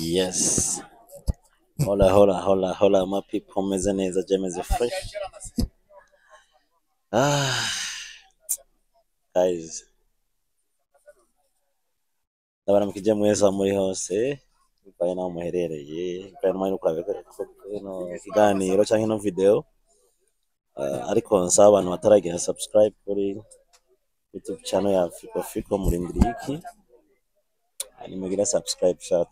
Yes. Hola, hola, hola, hola, my people. Meze neza, je meze fresh. Ah, guys. Ndabaramukije mwese aho muri hose, bivanye n'aho muherereye, bivanye n'umwanya uriko urabona kino kiganiro canke ino video. Ariko nsaba abantu bataragira subscribe kuri YouTube channel ya Fiko Fiko murindiriye iki? Nimugira subscribe sha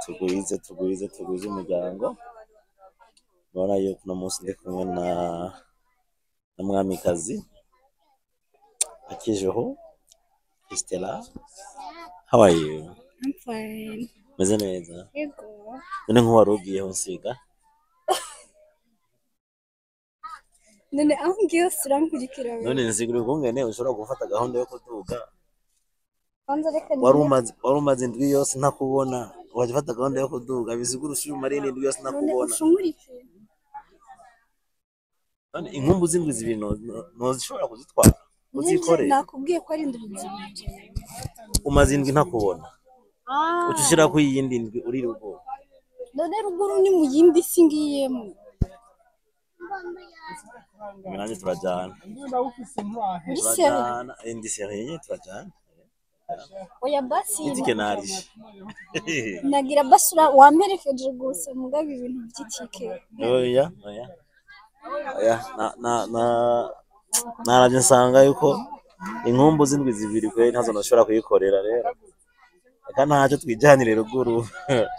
tugwize tugwize tugwize umuryango. Murabona yuko uno munsi ndi kumwe na Mwamikazi Akijeho Christella. How are you? I'm fine. Meze neza. Yego. None nk'uwari ugiyeho nsiga. None aho ngiye hose urankurikira wewe. None nsigura ukungene ushobora gufata gahunda yo kuduga. Kwanza reka Wari umaze indwi yose ntakubona, waje ufata gahunda yo kuduga bisigura usubira umare indwi yose None ntakubona. ushunkurikira. None inkumbu z'indwi zibiri ntozishobora kuzitwara uzikorere. Nakubwiye ko ari indwi zibiri. Umaze indwi ntakubona. Uca ushirako iyindi ndwi uri ruguru. None ruguru ni mu yindi si ngiyemo. Ibi nanje turajana. Uri sérieux? Turajana, ndi sérieux turajana. Oya basi Itike narishe. Nagira basi wamperekeje gusa mugabo ibintu by'itike. Oya, oya. Oya, na na na naravye nsanga yuko inkumbu z'indwi zibiri kweri ntazo nashobora kuyikorera rero. Reka ntaco twijanire ruguru.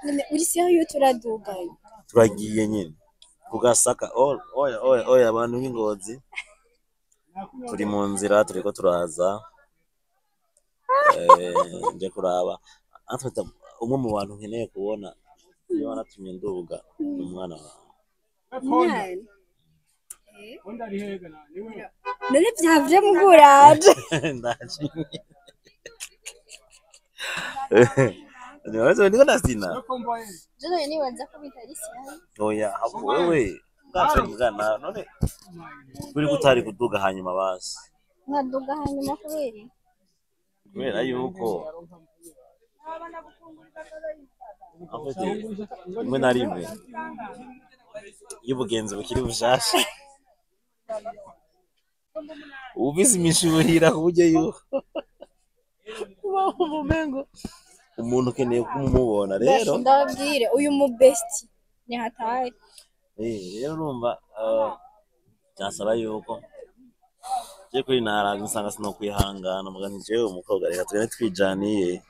None uri sérieux turadugayo? Turagiye nyene. Ku Gasaka. Oh, oya, oya, oya, abantu b'Ingozi. Turi mu nzira turiko turaza. Nje kuraba. Entre umwe mu bantu nkeneye kubona iyo wanatumye nduga ni umwana wawe. Umwana. None vyavye muguraje. Ndaje. Nibaze ndiko ndasina. Je none nibaza ko bitari sérieux. Oya, ahubwo wewe bwacu mugana none uri kutari kuduga hanyuma basi. Nkaduga hanyuma kubera iki? Kubera yuko en fait rimwe na rimwe iyo ubugenzi bukiri bushasha uba ufise imishuhira ku buryo yuko uba wumva umengo umuntu ukeneye kumubona rero. Ndababwire uyu mu besti ni hatari. Rero urumva byasaba yuko je kuri naravye nsanga sinokwihangana mvuga nti jewe umukobwa reka tugende twijaniye.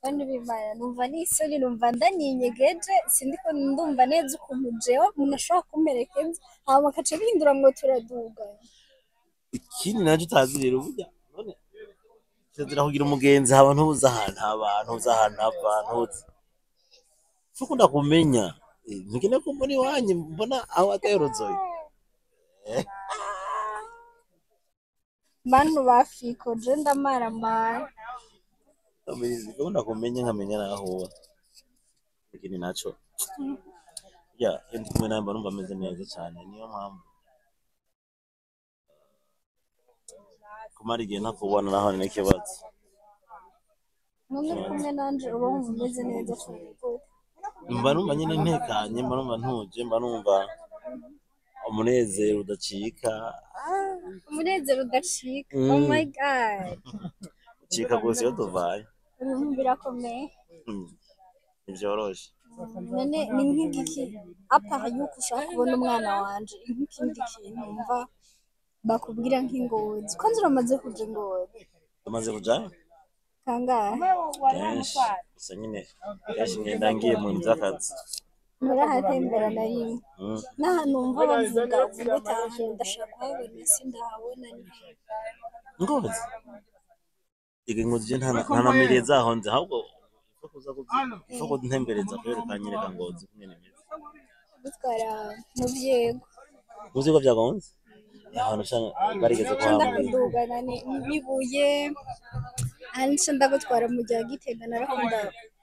Kandi bimara numva n'isoni numva ndaninyegeje sindiko ndumva neza ukuntu jewe umuntu ashobora kumperekeza hama akaca bihindura ngo turaduga. Ikindi naco utazi rero burya none kirazira kugira umugenzi haba ntuzi ahantu haba ntuzi ahantu hava ntuzi. Sukunda kumenya ntukeneye ko mbona iwanyu mbona aho wateye uruzogi. Bantu ba Fiko je ndamaramara. Ukunda kumenya nkamenya naho uba. Ikindi naco burya iyo ndi kumwe nawe mba numva meze neza cane niyo mpamvu kumara igihe ntakubona naho n'ikibazo. None uri kumwe nanje uba wumva umeze neza cane gute? Mba numva nyene ntekanye, mba numva ntuje, mba numva umunezero udacika. Umunezero udacika. Oh my God. Ucika gose iyo tuvaye. Ibintu birakomeye. Ntivyoroshe. None ni nk'igiki apart yuko ushaka kubona umwana wanje nk'ikindi kintu wumva bakubwira nk'ingozi. Kwanza uramaze kuja Ingozi? Tumaze kujayo? Kangahe? Kenshi. Gusa nyene kenshi ngenda ngiye mu bintu vy'akazi. Nturahatembera na rimwe. N'ahantu wumva bavuga uvuga uti aha hantu ndashaka kuhabona sindahabona ni hehe? Ngozi? Ega Ngozi je ntanamiriye zaho nzi ahubwo ipfa kuntembereza kubera ukanyereka Ngozi ukungene imeze. Gutwara mu vyego. Mu vyego vya Ngozi? Ahantu sha barigeze Nca kuhambwira. ndakudugana n'ibuye, ahandi nca ndagutwara mu rya Gitega narakunda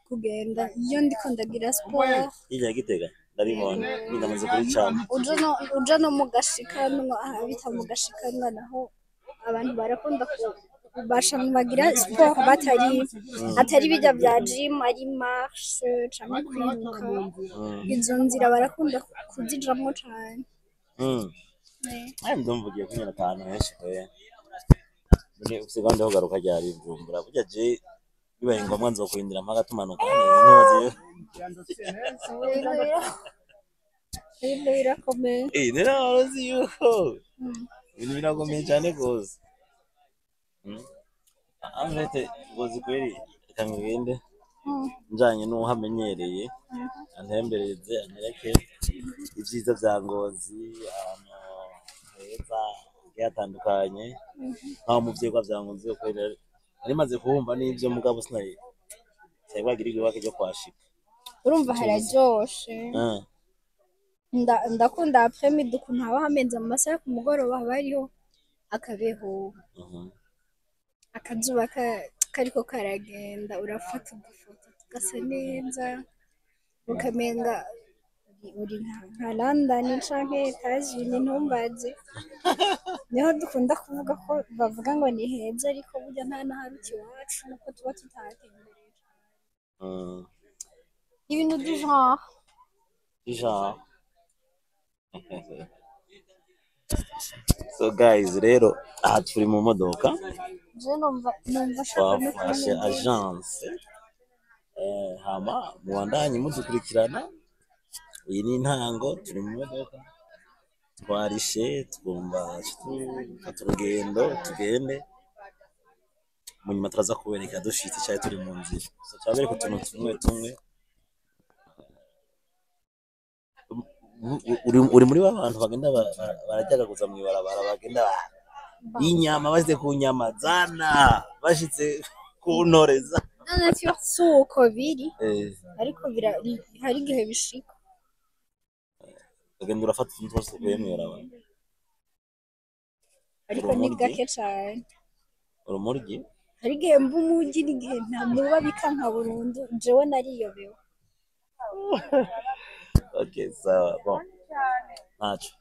kugenda iyo ndiko ndagira sport. Hirya ya Gitega ndaribona ndamaze kuricamo. Uja no mu Gashikanwa, aha bita mu Gashikanwa naho abantu barakunda Basha bagira sport batari atari bijya bya gym, ari marche canke kwiruka. Izo nzira barakunda kuzijamwo cane. Ayo, ndumva ugiye kunyereka ahantu henshi pe. None ufise gahunda yo kugaruka ryari i Bujumbura? Burya je bibaye ngombwa nzokurindira mpaka tumanuka, ntibaze. Ibintu birakomeye. Eh, none wari yuko ibintu birakomeye cyane gose. En fait, Ngozi kweri, reka ngende njanye n'uwuhamenyereye, antembereze, anyereke ivyiza vya Ngozi, ahantu heza hagiye hatandukanye, nkaho mu vyigwa vya Ngozi kweri nari maze kuhumva n'ivyo, mugabo sinari bwagira igiwake ryo kuhashika. Urumva hararyoshe. Ndakunda après-midi ukuntu haba hameze mu masaha yo ku mugoroba, haba hariho akabeho, akazuba kariko karagenda, urafata udufoto tugasa neza, ukamenga uri nka London canke Etats-Unis, ntumbaze. Niho dukunda kuvuga ko bavuga ngo ni heza, ariko burya nta n'aharuta iwacu, nuko tuba tutahatembereye cane. Ibintu du genre. Genre. So guys, rero aha turi mu modoka. Je numva nshaka no Twafashe kunywa. agence, hama mubandanye mudukurikirana. Iyi ni intango, turi mu modoka, twarishe, tugomba dufata urugendo tugende. Mu nyuma turaza kubereka dushitse cyari turi mu nzira. So turabereka utuntu tumwe tumwe. Uri muri ba bantu bagenda bararyagaguza mw'ibarabara, bagenda inyama bashitse ku nyama zana, bashitse ku ntore za Na nature si uko biri, ariko hari igihe bishika. Ugenda urafata utuntu twose tuvuye mw'ibarabara. Ariko ni Urumuryi. gake cane. Urumuryi. Hari igihe mba umugi n'igihe ntamuba bikanka burundu, jewe nariyobewe. Okay, sawa, bon, ntaco,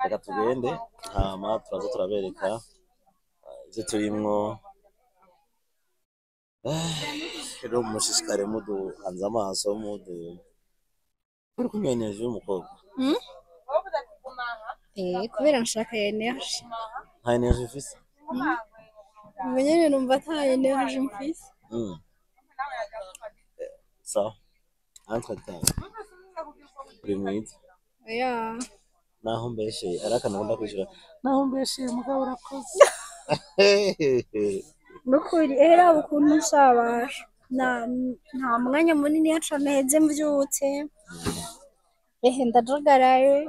reka tugende, hama turaza turabereka ivyo turimwo. Rero mushishikare muduhanze amaso, mudu uri kunywa energy y'umukobwa. Eh, kubera nshaka energy. Nta energy ufise? Ubu nyene numva ata energy mfise. Sawa, entre temps uri mwiza. Oya. Naho mbesheye, ari akantu ukunda kwishura, naho mbesheye, mugabo urakoze. Nukuri raba ukuntu nshabasha, nta mwanya munini yaca nteze mvyutse, ehe, ndajagaraye.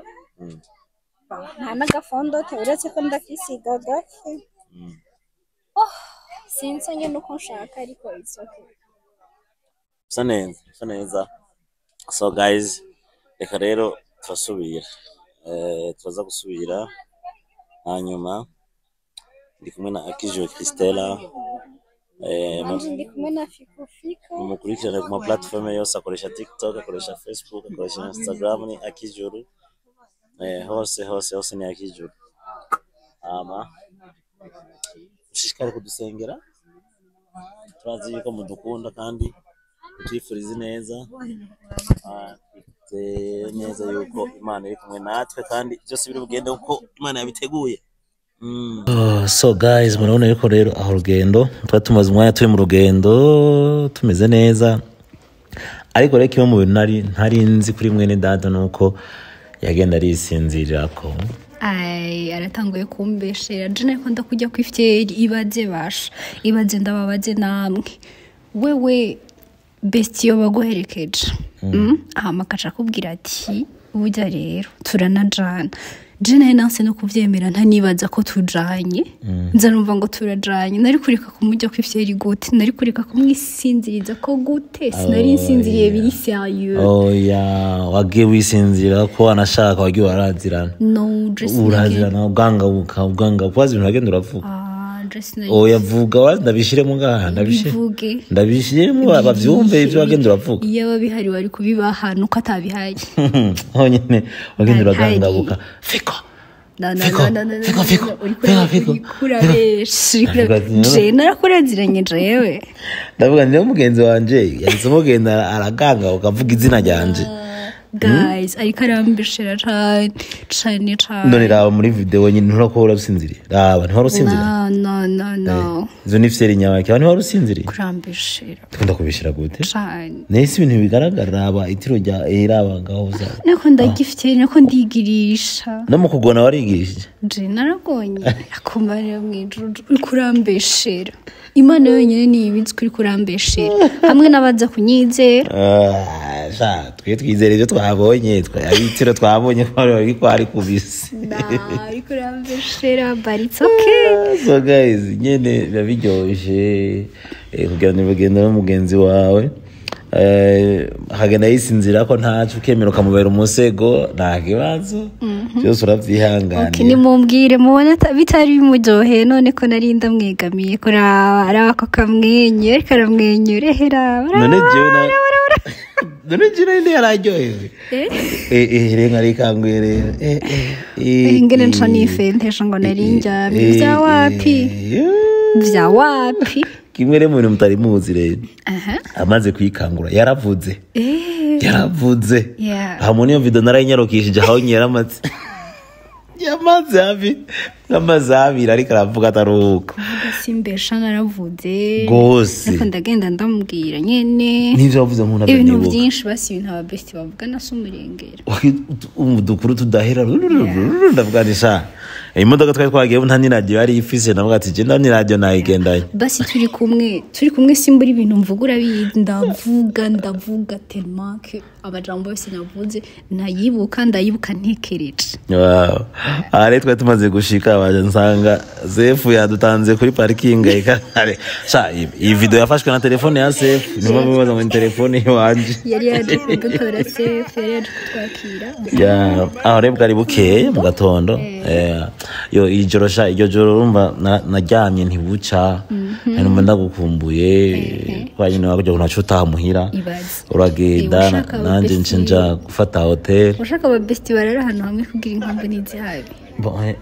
Nta n'agafondote, uretse ko ndakisiga gake. Sinzi nyene uko nshaka, ariko it's okay. Usa neza, usa neza. So guys, reka rero turasubira, turaza gusubira hanyuma. Ndi kumwe na Akijwe Christella. Nanje ndi kumwe na Fiko Fiko. Mumukurikirane ku ma platform yose akoresha: TikTok, akoresha Facebook, akoresha Instagram, ni Akijuru. Hose hose hose ni Akijuru. Hama mushishikare kudusengera, turazi yuko mudukunda kandi mutwifuriza neza. Twizeye neza yuko Imana iri kumwe natwe kandi byose biri bugende uko Imana yabiteguye. So guys, murabona yuko rero aho urugendo twari tumaze umwanya turi mu rugendo tumeze neza, ariko rero kimwe mu bintu nari ntari nzi kuri mwene data nuko yagenda arisinzirirako. Ai, aratanguye kumbeshera. Je nariko ndakujya kwifyeri. Ibaze basha, ibaze, ndababaze namwe, wewe bestie baguherekeje, Hama akaca akubwira ati burya rero turanajana. Je nawe nanse no kuvyemera, ntanibaza ko tujanye, nza numva ngo turajanye. Nari kureka kumujya kwifyeri gute? Nari kureka kumwisinziriza ko gute? Sinari nsinziriye biri sérieux. Oya, wagiye wisinzira ko wanashaka, wagiye warazirana. No, je sinagenda. Urazirana ubwangabuka, ubwangabuka, wazi ibintu wagenda uravuga. Ah, je sinari. Oya, vuga, wazi, ndabishiremo ngaha, ndabishire. Bivuge. Ndabishiremo bavyumve ivyo wagenda uravuga. Iyo bihari wari kubibaha, nuko atabihari. Honyine wagenda Ntari. uragangabuka, Fiko. Na, na, Fiko, na, na, na, na, Fiko, na, Fiko, na, uriko Fiko, Fiko, uriko urabesha, uriko Ndavuga ati, Je narakuraziranye jewe. Ndavuga niyo mugenzi wanje yahise umugenda araganga ukavuga izina ryanje. Guys, ariko arambeshera cane cane cane. None raba muri video nyine, nturako urasinziriye, raba ntiwari usinziriye. No, no, no, no. Izo ni fiyeri nyabaki, ntiwari usinziriye. Kurambeshera Tukunda kubishira gute? cane. Nahise ibintu bigaragara, raba itiro rya raba ngaho uzaba. Nako ndagifite, nako ndigirisha. No mu kugona warigishije. Je naragonye akumarira mu ijuru, uriko urambeshera. Imana yonyine niyo ibizi ko uriko urambeshera, hamwe n'abaza kunyizera. Ah, sha twe twizera ibyo twabonye, twe abitiro twabonye ko bari ko ari kubisi. Na uriko urambeshera, but it's okay. So guys, nyene biba biryoshe kugira ngo ugende n'umugenzi wawe, akagenda yisinzira ko ntaco, ukemera ukamubera umusego, nta kibazo, byose uravyihanganira. Okay, nimumbwire mubona bitari bimuryoheye none ko nari ndamwegamiye kuraba araba ko kamwenyu, ariko aramwenyura, hera. None jewe nari yararyohewe. Renga rikanguye rero. Ingene nca nifentesha ngo nari ndyamye. Vya wapi? Vya wapi? Kimwe rero mu bintu mutari muzi rero, Aha. amaze kwikangura yaravuze. Yaravuze. Hamwe niyo video narayinyarukishije aho yaramaze yamaze hafi nk'amaze 2 ariko aravuga ataruhuka. Kuvuga simbesha, naravuze. Gose. Ariko ndagenda ndamubwira nyene N'ivyo wavuze nk'umuntu ibintu avyibuka. byinshi, basi ibintu aba best bavuga nasa umurengera. Udukuru tudahera, ndavuga nti sha imodoka twari twagiye nta n'iradiyo yari ifise, ndavuga ati je nta n'iradiyo nayigendanye. Basi turi kumwe simbura ibintu mvuga, urabizi, ndavuga ndavuga tellement que amajambo yose navuze ntayibuka, ndayibuka ntekereje. Wow. Aha rero twari tumaze gushika, baje nsanga Sefu yadutanze kuri parking ikare. Sha iyi video yafashwe na telefone ya Sefu, niyo mpamvu bibaza ngo ni telefone iwanje. Yari yaje kudutora Sefu, yari yaje kutwakira. Ya, aho rero bwari bukeye mu gatondo. Yo ijoro sha, iryo joro urumva naryamye ntibuca. Numva ndagukumbuye kwa nyine wakujya kunaca utaha muhira. Ibaze. Uragenda Ushaka nanje nce nja gufata hotel. Ushaka aba best barara ahantu hamwe kugira inkambi n'izihabi. Bon,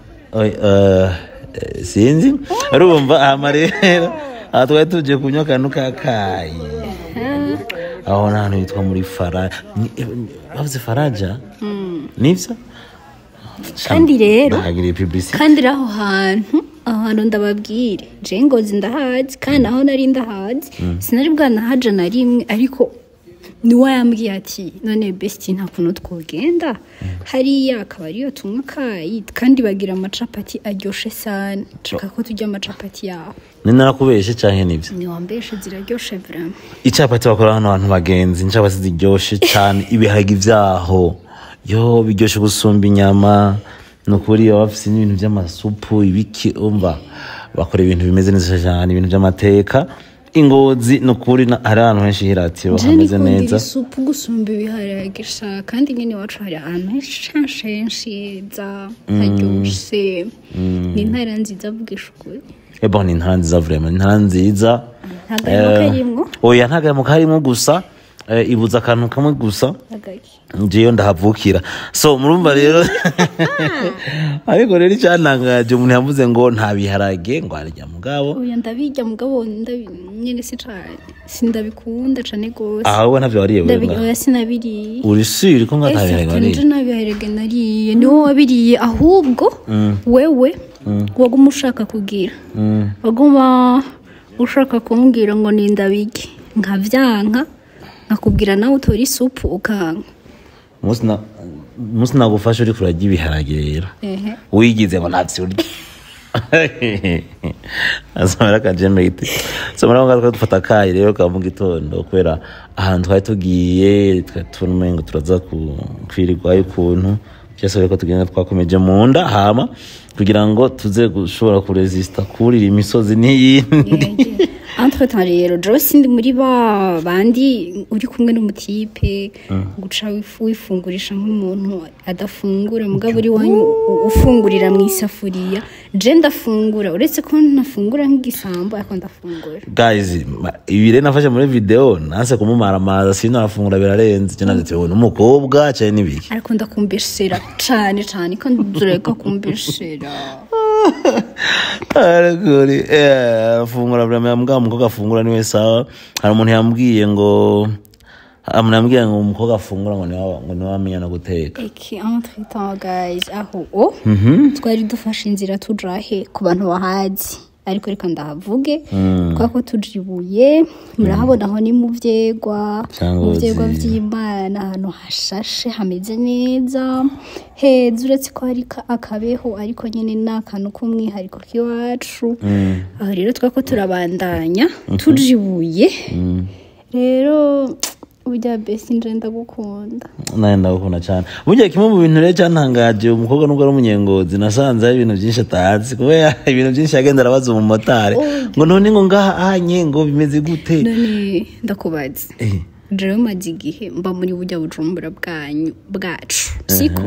sinzi, urumva hama rero aha twari tuje kunywa akantu kakayi aho ni ahantu hitwa muri fara bavuze Faraja, nivyo? Kandi rero Ndahagiriye publicity. Kandi rero aho hantu ndababwire, je Ngozi ndahazi, kandi aho nari ndahazi, sinari bwanahaja na rimwe, ariko niwe yambwiye ati none best nta kuntu twogenda hariya akaba ariyo tunywa akayi, kandi bagira amacapati aryoshe sana, nshaka ko turya amacapati yaho. Ni narakubeshe canke nivyo? Niwambeshe, ziraryoshe vraiment. Icapati bakora hano hantu bagenzi, incapati ziryoshe cane, ibiharage vyaho yo biryoshe gusumba inyama, nukuri baba bafise n'ibintu vy'amasupu ibiki, umva bakora ibintu bimeze neza cane, ibintu vy'amateka Ingozi, nukuri hari ahantu henshi hiratiro Je hameze nikundira neza. isupu gusumba ibiharage sha, kandi nyene iwacu hari ahantu henshi henshi heza haryoshe, ni intara nziza, vugisha ukuri. Bon, ni intara nziza vraiment, ni intara nziza. Nta gahemo karimwo? Oya, nta gahemo karimwo, gusa ibuza akantu kamwe gusa. Agaki? Njeyo ndahavukira, so murumva rero, ariko rero icyantangaje umuntu yavuze ngo nta biharage ngo arya mugabo. Oya, ndabirya mugabo nyene si cane, sindabikunda cane gose. Ahubwo ntavyo wariye wewe ngaho? Oya, sinabiriye. Uri sûr ko ngo ata biharage wariye? Nje nta biharage nariye, niwo wabiriye, ahubwo wewe waguma ushaka kugira waguma ushaka kumbwira ngo nindabirye, nkavyanka, nkakubwira nawe utora isupu ukanka. Umunsi nagufasha uriko urarya ibiharage rero, wigize ngo ntavyo urya, asomera akajembe giti. So muri aho ngaho twari dufata akayi rero ka mu gitondo, kubera ahantu twari tugiye twari tubona umengo turaza kwirirwayo ukuntu byose, ariko tugenda twakomeje mu nda, hama kugira ngo tuze gushobora kuresista kurira imisozi n'iyindi. Entre temps rero, jewe sindi muri ba bandi uri kumwe n'umutipe guca wifungurisha nk'umuntu adafungura, mugabo uri wanyu ufungurira mu isafuriya. Je ndafungura, uretse ko ntafungura nk'igisambo, ariko ndafungura. Guys, ibi rero nafashe muri video, nanse kumumaramaza, sinafungura birarenze. Je navuze ati n'umukobwa cyane n'ibiki. Ariko ndakumbeshera cane cane, ko ndureka kumbeshera. Ariko afungura vraiment, mbwa umukobwa afungura niwe sawa. Hari umuntu yambwiye ngo, hari umuntu yambwiye ngo umukobwa afungura ngo niwe amenya no guteka. Eki, entre temps guys, aho o twari dufashe inzira tuja he ku bantu bahazi, ariko reka ndahavuge twako tujibuye, murahabona aho ni mu vyegwa, mu vyegwa vy'Imana, ahantu hashashe hameze neza heza, uretse ko hari akabeho, ariko nyine ni akantu k'umwihariko k'iwacu. Aho rero twako turabandanya tujibuye rero, burya besi nje ndagukunda. Nawe ndagukunda cyane. Burya kimwe mu bintu rero cyantangaje, umukobwa nubwo ari umunyengozi, nasanze hari ibintu byinshi atazi, kubera ibintu byinshi yagenda arabaza umumotari ngo none ngo ngaha anye ngo bimeze gute. None ndakubaza, jewe maze igihe mba muri burya Bujumbura bwanyu bwacu, siko?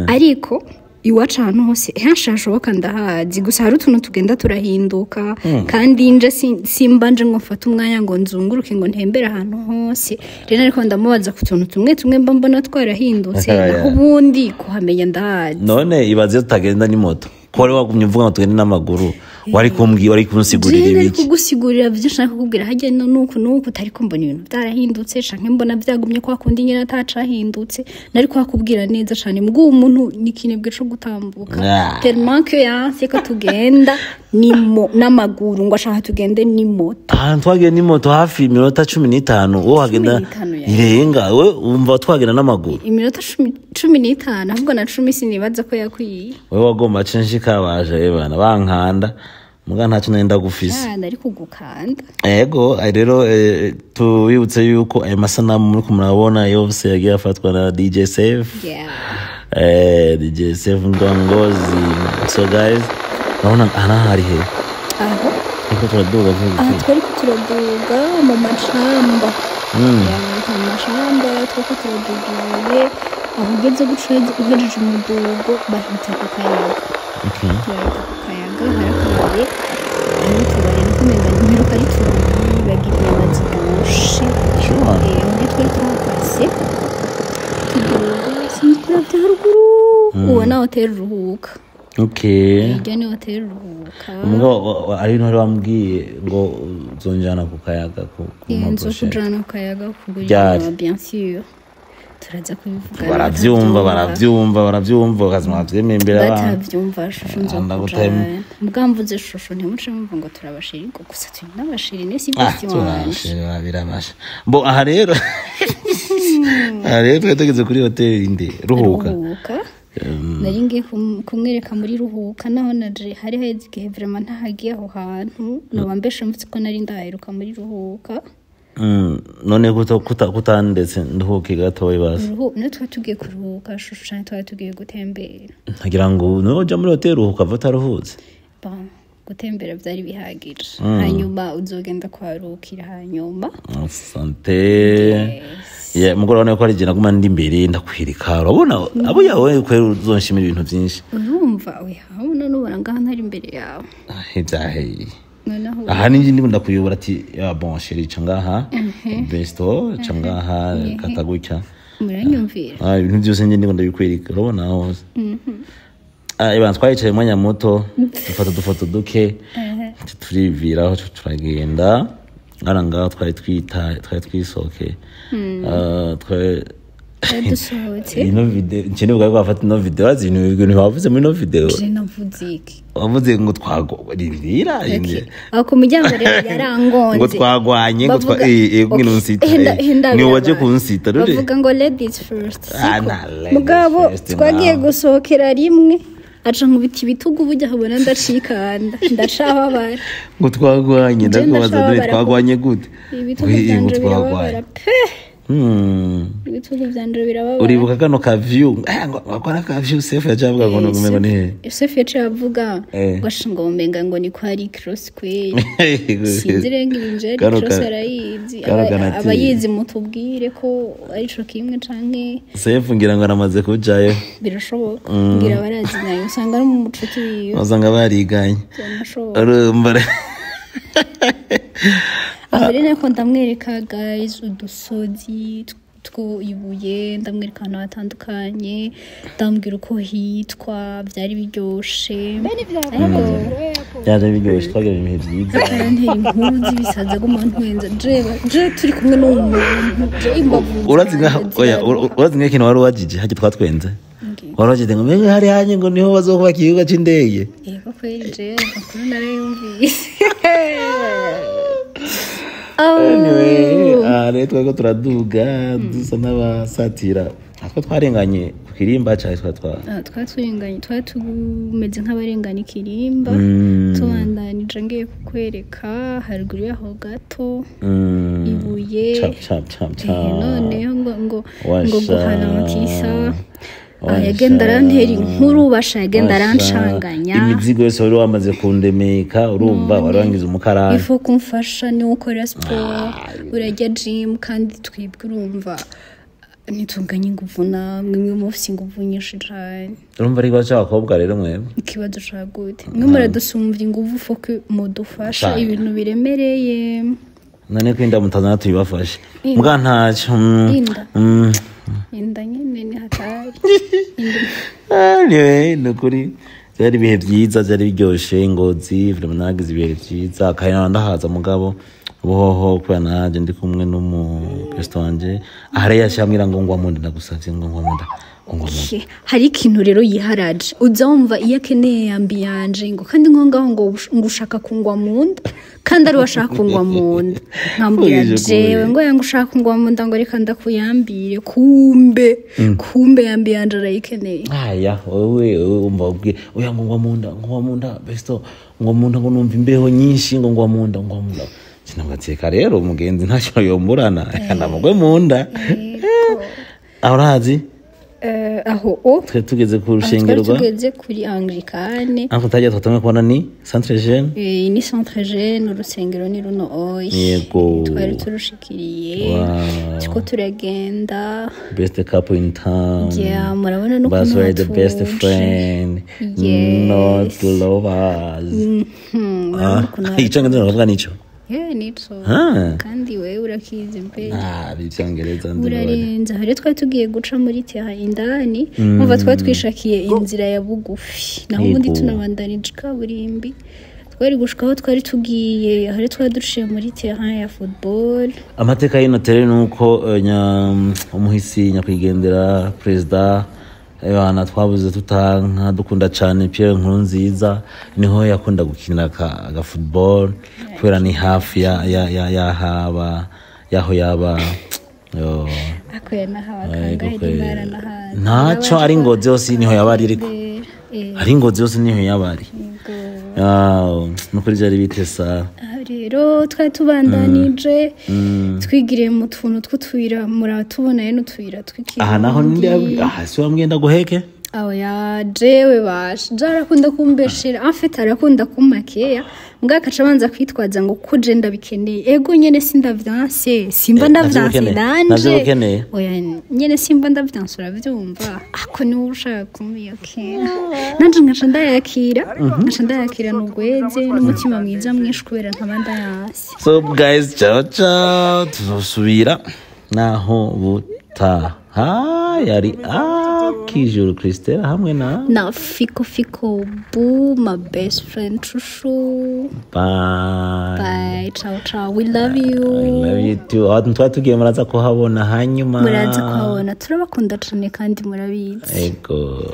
Ariko iwacu ahantu hose henshi hashoboka ndahazi, gusa hari utuntu tugenda turahinduka, kandi nje simba nje ngo mfate umwanya ngo nzunguruke ngo ntembere ahantu hose. Rero ariko ndamubaza ku tuntu tumwe tumwe mba mbona twarahindutse, naho ubundi kuhamenya ndahazi. None ibaze iyo tutagenda n'imoto, ko wari wagumye uvuga ngo tugende n'amaguru, wari kumbwira, wari kunsigurira Jewe nari ibiki? kugusigurira byinshi, nari kukubwira hajya no nuku nuku, utari mbona ibintu byarahindutse canke mbona byagumye kwa kundi nyine atacahindutse. Nari kuhakubwira neza cane, mbwo uwo muntu ni kinebwe co gutambuka, tellement que yanse ko tugenda n'amaguru, ngo ashaka tugende n'imoto. Ahantu twagiye n'imoto hafi iminota 15, wowe wagenda 15 ya. Irenga, we wumva twagenda n'amaguru. Iminota 15, ahubwo na 10 sinibaza ko yakwiye. Wowe wagomba censhi kabaje bana bankanda, muga ntacyo nari ndagufise. Ah, nari kugukanda. Ego, rero tubibutse yuko ayo masanamu muri murabona yose yagiye afatwa na DJ Safe. DJ Safe Ndongozi. So guys, urabona aha hari he? Aho. Ariko turaduga. Aha twari ko turaduga mu macamba. Ya, mu mashamba twako turaduga, aho ugeze guca uhejeje umudugo bahita ku kayaga. Bahita ku kayaga, hari akabare, hari utubari, niko umenga ntibiruka ari tubiri, bagira inyama ziryoshe. Aho rero twari tuhakase tuduga, sinzi kuravya haruguru ubona hoteli Ruhuka. Iryo ni hoteli Ruhuka. Umugabo ari ibintu wari wambwiye ngo uzonjana ku kayaga ku Inzu ma brochette. Kujana ku kayaga kugura Ryari? inyama, bien sûr turaza kubivuga. Baravyumva, baravyumva, baravyumva, bakazima bavyemeye imbere y'abantu. Batavyumva shushu, Ndagutema. nzokujana mbwamvuze shushu, ntimuce mumva ngo turabashiri, ngo gusa turi n'abashiri nesi besti wanje. Turabashira birabasha. Bo aha rero twari tugeze kuri hoteli inde? Ruhuka. Ruhuka. Nari ngiye kumwereka muri Ruhuka, naho naje hari haheze igihe vraiment ntahagiye aho hantu, noba mbeshe mvutse ko nari ndaheruka muri Ruhuka. None kutandetse nduhuke gatoyi basi? Niyo twari tugiye kuruhuka shushu, canke twari tugiye gutembera? Ntagira ngo niwe uja muri hoteli Ruhuka ava utaruhutse. Bon, gutembera byari bihagije, hanyuma uzogenda kuharuhukira hanyuma. Sante. Yeah, mugoroba urabona ko hari igihe naguma ndi imbere ndakwirika, urabona abo yawe kwera uzonshimira ibintu byinshi. Urumva oya, nubona ngaha ntari imbere yawe. Ibyaheye. Noneho Aha ninjye ndimo ndakuyobora ati ya bon chéri, ca ngaha, besto, ca ngaha, kata gutya. Muranyumvira. Ah, ibintu byose njye ndimo ndabikwereka, urabona aho hose. Ah, ibana twayicaye umwanya muto, dufata udufoto duke, turiviraho turagenda. Ngana ngaho twari twita, twari twisohokeye. Ah, twari Twari dusohotse. Ino video nkeneye ubwo bafata ino video, urazi ibintu wavuze muri ino video? Je navuze iki? Wavuze ngo twagwa rindira. Aho ku muryango rero yarangonze. Ngo twagwanye, ngo twa ngwino unsita. Ni waje kunsita rure. Bavuga ngo ladies first, Ah, siko? na ladies Mugabo first, twagiye now. gusohokera rimwe, aca nkubita ibitugu, burya habona ndacikanda, ndacababara. Ngo twagwanye. Je Ndakubaza dore ndacababara. twagwanye gute? Ibitugu Ngo byanje twagwanye. birababara pe. Ibitugu vyanje birababara. Uribuka kano ka view, ngo akora ka view, Sefu yaciye avuga ngo nugumengo ni he? Sefu yaciye avuga ngo asha, ngo umenga ngo ni ko ari cross kweli. Sinzi rero ngo ibintu ari Kano cross, arayizi. Kano kanatiri. Abayizi mutubwire ko arico kimwe canke Sefu ngira ngo aramaze kujayo. Birashoboka, ngira barazi nayo, usanga ari mu mucuti wiwe. Usanga bariganye. Byarashoboka. Urumva Aho rero nako ndamwereka, guys, udusozi two ibuye, ndamwereka ahantu hatandukanye, ndamubwira uko hitwa. Byari biryoshe. Ariko Byari biryoshye, twagira ibihe byiza. Arantera inkuru z'ibisazi, aguma ntwenza. Je turi kumwe n'uwo muntu, je imbavu Urazi nka zanjye oya, ziraruha. Urazi nk'ikintu wari wajije hajya twatwenze? Ngi. Wari wajije ngo mbega hari hanye ngo niho bazokubaka ikibuga c'indege. Yego kweli, je amakuru narayumvise. Anyway, aha rero twariko turaduga, dusa n'abasatira atwo twarenganye ku kirimba cari twa Ah, twari turenganye, twari tumeze nk'abarengana ikirimba, tubandanije ngiye kukwereka haruguru yaho gato ibuye. Cap cap cap cap. Noneho ngo Washa. Guharantisa. Washa. Yagenda arantera inkuru basha, yagenda Washa. arancanganya. Imizigo yose wari wamaze kundemeka, urumva wari wangize umukarani. Ifu kumfasha ni ukora siporo, urajya gym, kandi twebwe urumva ntitunganye inguvu namwe, mwe mufite inguvu nyinshi cyane. Urumva ari ikibazo c'abakobwa rero mwebwe. Ikibazo ca gute? Mwe muradusumvya inguvu, faut que mudufasha Cane. ibintu biremereye. None ko inda mutazana tuyibafashe? Inda. Mbwa ntacyo. Inda. Inda nyene ni hatari. Anyway, ni ukuri byari ibihe byiza, byari biryoshe. Ingozi vraiment nagize ibihe byiza kandi naba ndahaza, mugabo ubuhoho kubera naje ndi kumwe n'umukristo wanje. Aha rero yaciye ambwira ngo ngwa munda, ndagusavye, ngo ngwa munda, ngo ngwa munda. Okay. Hari ikintu rero yiharaje, uza wumva iyo akeneye yambi yanje, ngo kandi nko ngaho ngo ushaka kungwa mu nda, kandi ari we ashaka kungwa mu nda. Nkambwira Uje jewe kure. ngo yanga ushaka kungwa mu nda, ngo reka ndakuyambire. Kumbe kumbe yambi yanje arayikeneye. Aya, wewe umva ubwiye oya, ngo ngwa munda, ngo ngwa munda besto, ngo munda, ngo numva imbeho nyinshi, ngo ngwa munda, ngo ngwa munda. Sinagateka rero umugenzi ntacyo yomburana, ndamugwe munda. Aho urahazi? Aho o Twe tugeze ku aho twari rushengero rwa tugeze kuri Anglikane. Ariko utagiye twatangiye kubona ni centre jeune. Ni centre jeune, urusengero ni runo oyi. Yego. Twari turushikiriye. Wow. Turiko turagenda. Best couple in town. Yeah, murabona n'ukuntu But we're the best hatuje. friend, Yes. not lovers. Murabona ukuntu Icyongereza uravuga nico? Yeah, nico. Ah. Kandi wewe urakizi mbe. Ah, icyongereza nzi. Urarenze. Aho rero twari tugiye guca muri teha indani, umva twari twishakiye inzira ya bugufi, naho ubundi Yego. tunabandanije kaburimbi twari gushika aho twari tugiye. Aho rero twari duciye muri terrain ya football. Amateka y'ino terrain ni uko umuhisi nyakwigendera perezida abana twabuze tutanka dukunda cyane, Pierre Nkurunziza, niho yakunda gukina aga football, kubera ni hafi ya yahaba yaho yaba yo. Ako yanahaba Yego kangahe? kweli. Ntara nahazi. Ntaco, ari Ngozi yose niho yaba ari, ariko ari Ngozi yose niho yaba ari. Ah, nukuri byari bitesa. Aha rero twari tubandanije twigiriye mu tuntu tw'utuyira, muratubona n'utuyira tw'ikirundi. Aha naho ninde? Aha si wambwiye ndaguheke? Aho ya jewe basha, je arakunda kumbeshera, en fait arakunda kumakeya, mbwa akaca abanza kwitwaza ngo ko je ndabikeneye. Ego nyene sindavyanse, simba Navyo ndavyanse ukeneye. nanje. Navyo ukeneye. Oya nyene simba ndavyanse, uravyumva ako niwe ushaka kumiyakira, nanje nkaca ndayakira n'ugweze n'umutima mwiza mwinshi, kubera nkaba ndayanse. So guys, ciao ciao, tuzosubira naho butaha. Yari Akijuru Christelle hamwe na Na Fiko Fiko Bu, my best friend Chushu. Bye. Bye, ciao ciao, we love you. I love you too. Ahantu twari tugiye muraza kuhabona hanyuma. Muraza kuhabona, turabakunda cyane kandi murabizi. Ego.